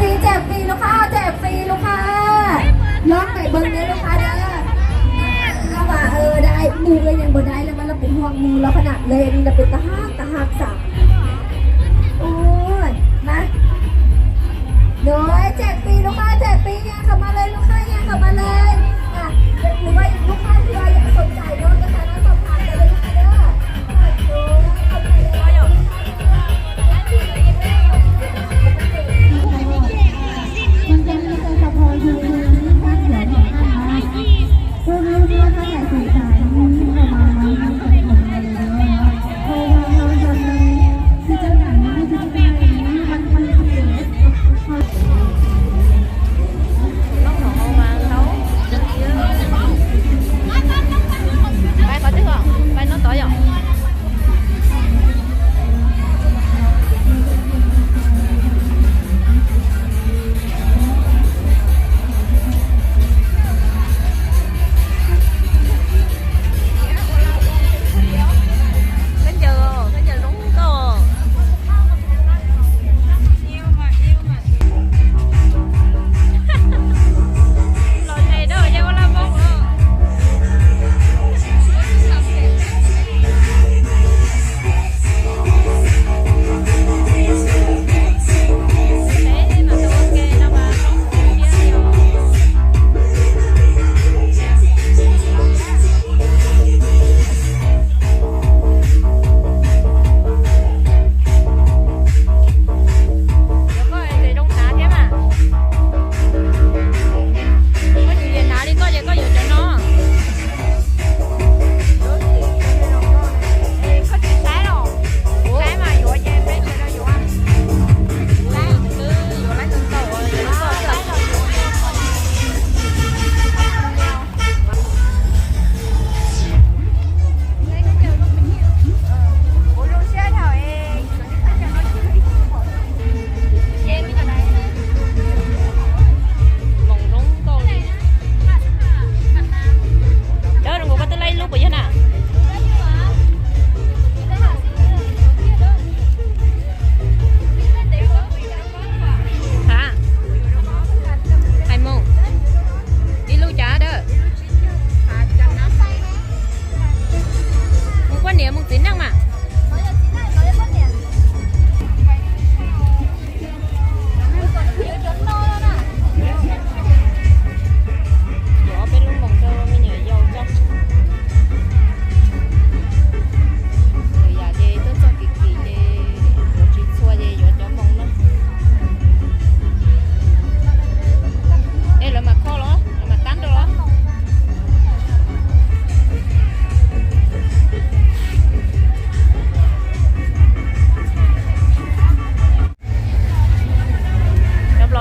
fri, cem fri lub khab, cem fri lub khab. Lov pem npawg ne lub khab na. Lov mas, mus ua neeg npawg dais los mas lov pem huam mus los khab na, lov lov pem tag hab tag hab xav. Ua mas, lov cem fri lub khab, cem fri, yaj qhov mas le lub khab, yaj qhov mas le. Lub khab lub yam xom cais no, koj xav no xom pham lub khab na.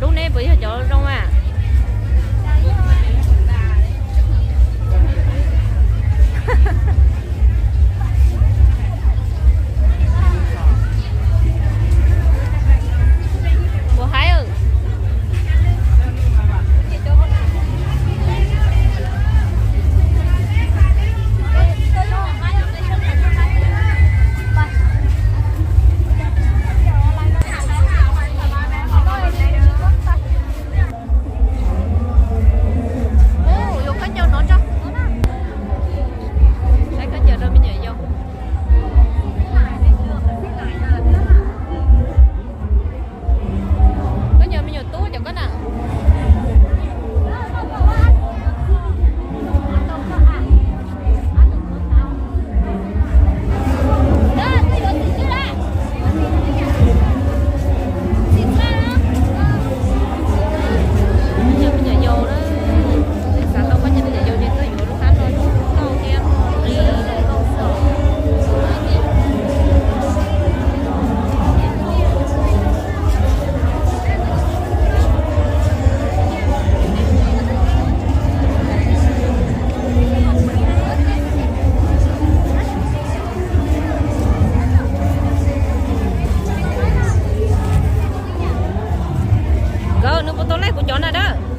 Lub neb puas yog cov zoo a? Puas haib? Yuav khaub ncaws no tso. Saib khaub ncaws rau me nyuam yaus. Khaub ncaws me nyuam tub cov koj na. Cov me nyuam yaus na, xav tau khaub ncaws me nyuam yaus ces tuaj yuav lub hab no zoo nkauj thiab nqi zoo nkauj xwb. Nkawd nws puas tau laij kuv cov na dab.